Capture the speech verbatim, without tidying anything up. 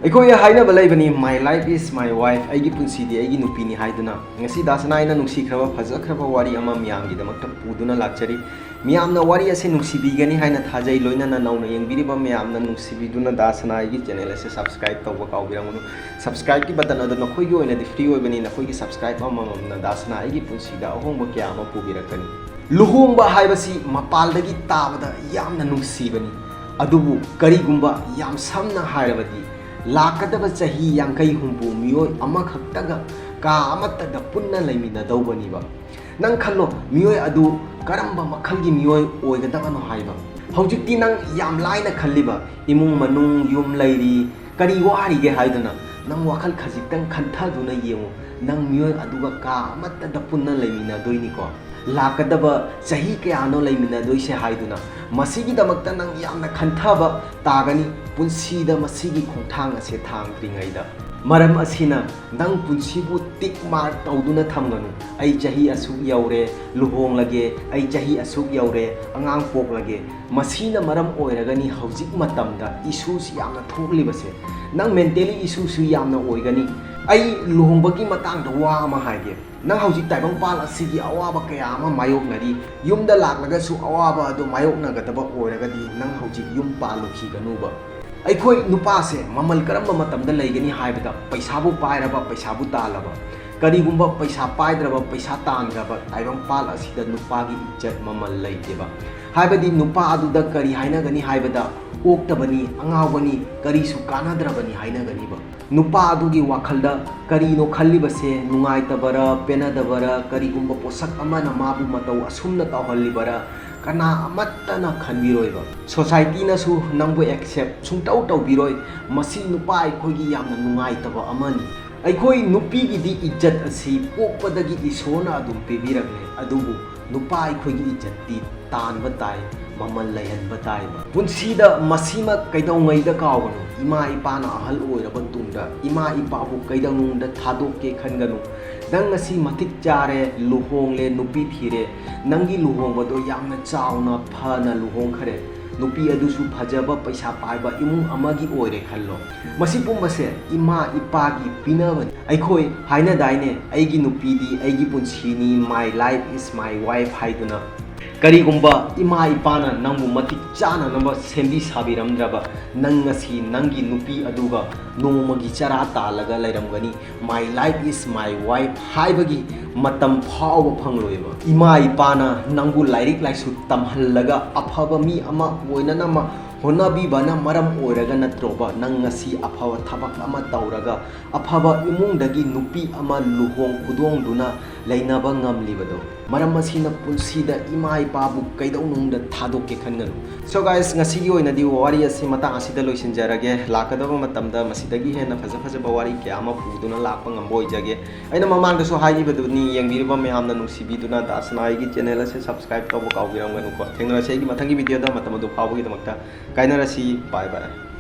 ꯑꯩꯈꯣꯏ ꯍꯥꯏꯅꯕ ꯂꯩꯕꯅꯤ, "My life is my wife", ꯑꯩꯒꯤ ꯄꯨꯟꯁꯤꯗꯤ ꯑꯩꯒꯤ ꯅꯨꯄꯤꯅꯤ ꯍꯥꯏꯗꯨꯅ꯫ ꯉꯁꯤ ꯗꯥꯁꯅꯥ ꯑꯩꯅ ꯅꯨꯡꯁꯤꯈ꯭ꯔꯕ ꯐꯖꯈ꯭ꯔꯕ ꯋꯥꯔꯤ ꯑꯃ ꯃꯤꯌꯥꯝꯒꯤꯗꯃꯛꯇ ꯄꯨꯗꯨꯅ ꯂꯥꯛꯆꯔꯤ꯫ ꯃꯤꯌꯥꯝꯅ ꯋꯥꯔꯤ ꯑꯁꯤ ꯅꯨꯡꯁꯤꯕꯤꯒꯅꯤ ꯍꯥꯏꯅ ꯊꯥꯖꯩ, ꯂꯣꯏꯅꯅ ꯅꯧꯅ ꯌꯦꯡꯕꯤꯔꯤꯕ ꯃꯌꯥꯝꯅ ꯅꯨꯡꯁꯤꯕꯤꯗꯨꯅ ꯗꯥꯁꯅꯥ ꯑꯩꯒꯤ ꯆꯦꯅꯦꯜ ꯑꯁꯤ ꯁꯕꯁꯀ꯭ꯔꯥꯏꯕ ꯇꯧꯕ ꯀꯥꯎꯕꯤꯔꯝꯒꯅꯨ꯫ ꯁꯕꯁꯀ꯭ꯔꯥꯏꯕꯀꯤ ꯕꯇꯟ ꯑꯗꯨ ꯅꯈꯣꯏꯒꯤ ꯑꯣꯏꯅꯗꯤ ꯐ꯭ꯔꯤ ꯑꯣꯏꯕꯅꯤ, ꯅꯈꯣꯏꯒꯤ ꯁꯕꯁꯀ꯭ꯔꯥꯏꯕ ꯑꯃꯃꯝꯅ ꯗꯥꯁꯅꯥ ꯑꯩꯒꯤ ꯄꯨꯟꯁꯤꯗ ꯑꯍꯣꯡꯕ ꯀꯌꯥ ꯑꯃ ꯄꯨꯕꯤꯔꯛꯀꯅꯤ꯫ ꯂꯨꯍꯣꯡꯕ ꯍꯥꯏꯕꯁꯤ ꯃꯄꯥꯜꯗꯒꯤ ꯇꯥꯕꯗ ꯌꯥꯝꯅ ꯅꯨꯡꯁꯤꯕꯅꯤ, ꯑꯗꯨꯕꯨ ꯀꯔꯤꯒꯨꯝꯕ, ꯌꯥꯝ ꯁꯝꯅ ꯍꯥꯏꯔꯕꯗꯤ, ꯂꯥꯛꯀꯗꯕ ꯆꯍꯤ ꯌꯥꯡꯈꯩ ꯍꯨꯝꯐꯨ ꯃꯤꯑꯣꯏ ꯑꯃꯈꯛꯇꯒ ꯀꯥ ꯑꯃꯠꯇꯗ ꯄꯨꯟꯅ ꯂꯩꯃꯤꯟꯅꯗꯧꯕꯅꯤꯕ꯫ ꯅꯪ ꯈꯜꯂꯣ, ꯃꯤꯑꯣꯏ ꯑꯗꯨ ꯀꯔꯝꯕ ꯃꯈꯜꯒꯤ ꯃꯤꯑꯣꯏ ꯑꯣꯏꯒꯗꯕꯅꯣ ꯍꯥꯏꯕ꯫ ꯍꯧꯖꯤꯛꯇꯤ ꯅꯪ ꯌꯥꯝ ꯂꯥꯏꯅ ꯈꯜꯂꯤꯕ, ꯏꯃꯨꯡ ꯃꯅꯨꯡ, ꯌꯨꯝ ꯂꯩꯔꯤ, ꯀꯔꯤ ꯋꯥꯔꯤꯒꯦ ꯍꯥꯏꯗꯨꯅ꯫ ꯅꯪ ꯋꯥꯈꯜ ꯈꯖꯤꯛꯇꯪ ꯈꯟꯊꯗꯨꯅ ꯌꯦꯡꯉꯨ, ꯅꯪ ꯃꯤꯑꯣꯏ ꯑꯗꯨꯒ ꯀꯥ ꯑꯃꯠꯇꯗ ꯄꯨꯟꯅ ꯂꯩꯃꯤꯟꯅꯗꯣꯏꯅꯤꯀꯣ꯫ ꯂꯥꯛꯀꯗꯕ ꯆꯍꯤ ꯀꯌꯥꯅꯣ ꯂꯩꯃꯤꯟꯅꯗꯣꯏꯁꯦ ꯍꯥꯏꯗꯨꯅ꯫ ꯃꯁꯤꯒꯤꯗꯃꯛꯇ ꯅꯪ ꯌꯥꯝꯅ ꯈꯟꯊꯕ ꯇꯥꯒꯅꯤ꯫ ꯄꯨꯟꯁꯤꯗ ꯃꯁꯤꯒꯤ ꯈꯣꯡꯊꯥꯡ ꯑꯁꯦ ꯊꯥꯡꯗ꯭ꯔꯤꯉꯩꯗ꯫ ꯃꯔꯝ ꯑꯁꯤꯅ ꯅꯪ ꯄꯨꯟꯁꯤꯕꯨ ꯇꯤꯛ ꯃꯥꯔꯛ ꯇꯧꯗꯨꯅ ꯊꯝꯒꯅꯨ꯫ "ꯑꯩ ꯆꯍꯤ ꯑꯁꯨꯛ ꯌꯧꯔꯦ, ꯂꯨꯍꯣꯡꯂꯒꯦ, ꯑꯩ ꯆꯍꯤ ꯑꯁꯨꯛ ꯌꯧꯔꯦ, ꯑꯉꯥꯡ ꯄꯣꯛꯂꯒꯦ"꯫ ꯃꯁꯤꯅ ꯃꯔꯝ ꯑꯣꯏꯔꯒꯅꯤ ꯍꯧꯖꯤꯛ ꯃꯇꯝꯗ ꯏꯁꯨꯁꯤ ꯌꯥꯝꯅ ꯊꯣꯛꯂꯤꯕꯁꯦ꯫ ꯅꯪ ꯃꯦꯟꯇꯦꯂꯤ ꯏꯁꯨꯁꯨ ꯌꯥꯝꯅ ꯑꯣꯏꯒꯅꯤ꯫ ꯑꯩ ꯂꯨꯍꯣꯡꯕꯒꯤ ꯃꯇꯥꯡꯗ ꯋꯥ ꯑꯃ ꯍꯥꯏꯒꯦ꯫ ꯅꯪ ꯍꯧꯖꯤꯛ ꯇꯥꯏꯕꯪꯄꯥꯜ ꯑꯁꯤꯒꯤ ꯑꯋꯥꯕ ꯀꯌꯥ ꯑꯃ ꯃꯥꯌꯣꯛꯅꯔꯤ꯫ ꯌꯨꯝꯗ ꯂꯥꯛꯂꯒꯁꯨ ꯑꯋꯥꯕ ꯑꯗꯨ ꯃꯥꯌꯣꯛꯅꯒꯗꯕ ꯑꯣꯏꯔꯒꯗꯤ ꯅꯪ ꯍꯧꯖꯤꯛ ꯌꯨꯝ ꯄꯥꯜꯂꯨꯈꯤꯒꯅꯨꯕ꯫ ꯑꯩꯈꯣꯏ ꯅꯨꯄꯥꯁꯦ ꯃꯃꯜ ꯀꯔꯝꯕ ꯃꯇꯝꯗ ꯂꯩꯒꯅꯤ ꯍꯥꯏꯕꯗ, ꯄꯩꯁꯥꯕꯨ ꯄꯥꯏꯔꯕ, ꯄꯩꯁꯥꯕꯨ ꯇꯥꯜꯂꯕ꯫ ꯀꯔꯤꯒꯨꯝꯕ ꯄꯩꯁꯥ ꯄꯥꯏꯗ꯭ꯔꯕ, ꯄꯩꯁꯥ ꯇꯥꯟꯗ꯭ꯔꯕ ꯇꯥꯏꯕꯪꯄꯥꯜ ꯑꯁꯤꯗ ꯅꯨꯄꯥꯒꯤ ꯏꯖꯠ ꯃꯃꯜ ꯂꯩꯇꯦꯕ꯫ ꯍꯥꯏꯕꯗꯤ ꯅꯨꯄꯥ ꯑꯗꯨꯗ ꯀꯔꯤ ꯍꯥꯏꯅꯒꯅꯤ ꯍꯥꯏꯕꯗ, "ꯑꯣꯛꯇꯕꯅꯤ, ꯑꯉꯥꯎꯕꯅꯤ, ꯀꯔꯤꯁꯨ ꯀꯥꯟꯅꯗ꯭ꯔꯕꯅꯤ" ꯍꯥꯏꯅꯒꯅꯤꯕ꯫ ꯅꯨꯄꯥ ꯑꯗꯨꯒꯤ ꯋꯥꯈꯜꯗ ꯀꯔꯤꯅꯣ ꯈꯜꯂꯤꯕꯁꯦ, ꯅꯨꯡꯉꯥꯏꯇꯕꯔ, ꯄꯦꯟꯅꯗꯕꯔ, ꯀꯔꯤꯒꯨꯝꯕ ꯄꯣꯠꯁꯛ ꯑꯃꯅ ꯃꯥꯕꯨ ꯃꯇꯧ ꯑꯁꯨꯝꯅ ꯇꯧꯍꯜꯂꯤꯕꯔ, ꯀꯅꯥ ꯑꯃꯠꯇꯅ ꯈꯟꯕꯤꯔꯣꯏꯕ꯫ ꯁꯣꯁꯥꯏꯇꯤꯅꯁꯨ ꯅꯪꯕꯨ ꯑꯦꯛꯁꯦꯞ ꯁꯨꯡꯇꯧ ꯇꯧꯕꯤꯔꯣꯏ꯫ ꯃꯁꯤ ꯅꯨꯄꯥ ꯑꯩꯈꯣꯏꯒꯤ ꯌꯥꯝꯅ ꯅꯨꯡꯉꯥꯏꯇꯕ ꯑꯃꯅꯤ꯫ ꯑꯩꯈꯣꯏ ꯅꯨꯄꯤꯒꯤꯗꯤ ꯏꯖꯠ ꯑꯁꯤ ꯄꯣꯛꯄꯗꯒꯤ ꯏꯁꯣꯔꯅ ꯑꯗꯨꯝ ꯄꯤꯕꯤꯔꯛꯂꯦ, ꯑꯗꯨꯕꯨ ꯅꯨꯄꯥ ꯑꯩꯈꯣꯏꯒꯤ ꯏꯖꯠꯇꯤ ꯇꯥꯟꯕ ꯇꯥꯏ, ꯃꯃꯜ ꯂꯩꯍꯟꯕ ꯇꯥꯏꯕ꯫ ꯄꯨꯟꯁꯤꯗ ꯃꯁꯤꯃꯛ ꯀꯩꯗꯧꯉꯩꯗ ꯀꯥꯎꯒꯅꯨ꯫ ꯏꯃꯥ ꯏꯄꯥꯅ ꯑꯍꯜ ꯑꯣꯏꯔꯕ ꯇꯨꯡꯗ ꯏꯃꯥ ꯏꯄꯥꯕꯨ ꯀꯩꯗꯧꯅꯨꯡꯗ ꯊꯥꯗꯣꯛꯀꯦ ꯈꯟꯒꯅꯨ꯫ ꯅꯪ ꯉꯁꯤ ꯃꯇꯤꯛ ꯆꯥꯔꯦ, ꯂꯨꯍꯣꯡꯂꯦ, ꯅꯨꯄꯤ ꯊꯤꯔꯦ, ꯅꯪꯒꯤ ꯂꯨꯍꯣꯡꯕꯗꯣ ꯌꯥꯝꯅ ꯆꯥꯎꯅ, ꯐꯅ ꯂꯨꯍꯣꯡꯈꯔꯦ꯫ ꯅꯨꯄꯤ ꯑꯗꯨꯁꯨ ꯐꯖꯕ ꯄꯩꯁꯥ ꯄꯥꯏꯕ ꯏꯃꯨꯡ ꯑꯃꯒꯤ ꯑꯣꯏꯔꯦ ꯈꯜꯂꯣ꯫ ꯃꯁꯤ ꯄꯨꯝꯕꯁꯦ ꯏꯃꯥ ꯏꯄꯥꯒꯤ ꯄꯤꯅꯕꯅꯤ꯫ ꯑꯩꯈꯣꯏ ꯍꯥꯏꯅꯗꯥꯏꯅꯦ, "ꯑꯩꯒꯤ ꯅꯨꯄꯤꯗꯤ ꯑꯩꯒꯤ ꯄꯨꯟꯁꯤꯅꯤ, my life is my wife" ꯍꯥꯏꯗꯨꯅ꯫ ꯀꯔꯤꯒꯨꯝꯕ ꯏꯃꯥ ꯏꯄꯥꯅ ꯅꯪꯕꯨ ꯃꯇꯤꯛ ꯆꯥꯅꯅꯕ ꯁꯦꯝꯕꯤ ꯁꯥꯕꯤꯔꯝꯗ꯭ꯔꯕ, ꯅꯪ ꯉꯁꯤ ꯅꯪꯒꯤ ꯅꯨꯄꯤ ꯑꯗꯨꯒ ꯅꯣꯡꯃꯒꯤ ꯆꯔꯥ ꯇꯥꯜꯂꯒ ꯂꯩꯔꯝꯒꯅꯤ꯫ "My life is my wife" ꯍꯥꯏꯕꯒꯤ ꯃꯇꯝ ꯐꯥꯎꯕ ꯐꯪꯂꯣꯏꯕ꯫ ꯏꯃꯥ ꯏꯄꯥꯅ ꯅꯪꯕꯨ ꯂꯥꯏꯔꯤꯛ ꯂꯥꯏꯁꯨ ꯇꯝꯍꯜꯂꯒ ꯑꯐꯕ ꯃꯤ ꯑꯃ ꯑꯣꯏꯅꯅꯕ ꯍꯣꯠꯅꯕꯤꯕꯅ ꯃꯔꯝ ꯑꯣꯏꯔꯒ ꯅꯠꯇ꯭ꯔꯣꯕ ꯅꯪ ꯉꯁꯤ ꯑꯐꯕ ꯊꯕꯛ ꯑꯃ ꯇꯧꯔꯒ ꯑꯐꯕ ꯏꯃꯨꯡꯗꯒꯤ ꯅꯨꯄꯤ ꯑꯃ ꯂꯨꯍꯣꯡ ꯈꯨꯗꯣꯡꯗꯨꯅ ꯂꯩꯅꯕ ꯉꯝꯂꯤꯕꯗꯣ? ꯃꯔꯝ ꯑꯁꯤꯅ ꯄꯨꯟꯁꯤꯗ ꯏꯃꯥ ꯏꯄꯥꯕꯨ ꯀꯩꯗꯧꯅꯨꯡꯗ ꯊꯥꯗꯣꯛꯀꯦ ꯈꯟꯒꯅꯨ꯫ So guys, ꯉꯁꯤꯒꯤ ꯑꯣꯏꯅꯗꯤ ꯋꯥꯔꯤ ꯑꯁꯤ ꯃꯇꯥꯡ ꯑꯁꯤꯗ ꯂꯣꯏꯁꯤꯟꯖꯔꯒꯦ꯫ ꯂꯥꯛꯀꯗꯕ ꯃꯇꯝꯗ ꯃꯁꯤꯗꯒꯤ ꯍꯦꯟꯅ ꯐꯖ ꯐꯖꯕ ꯋꯥꯔꯤ ꯀꯌꯥ ꯑꯃ ꯄꯨꯗꯨꯅ ꯂꯥꯛꯄ ꯉꯝꯕ ꯑꯣꯏꯖꯒꯦ꯫ ꯑꯩꯅ ꯃꯃꯥꯡꯗꯁꯨ ꯍꯥꯏꯈꯤꯕꯗꯨꯅꯤ, ꯌꯦꯡꯕꯤꯔꯤꯕ ꯃꯌꯥꯝꯅ ꯅꯨꯡꯁꯤꯕꯤꯗꯨꯅ ꯗꯥꯁꯅꯥ ꯑꯩꯒꯤ channel ꯑꯁꯤ subscribe ꯇꯧꯕ ꯀꯥꯎꯕꯤꯔꯝꯒꯅꯨꯀꯣ꯫ ꯊꯦꯡꯅꯔꯁꯤ ꯑꯩꯒꯤ ꯃꯊꯪꯒꯤ videoꯗ꯫ ꯃꯇꯝ ꯑꯗꯨ ꯐꯥꯎꯕꯒꯤꯗꯃꯛꯇ ꯀꯥꯏꯅꯔꯁꯤ꯫ Bye bye꯫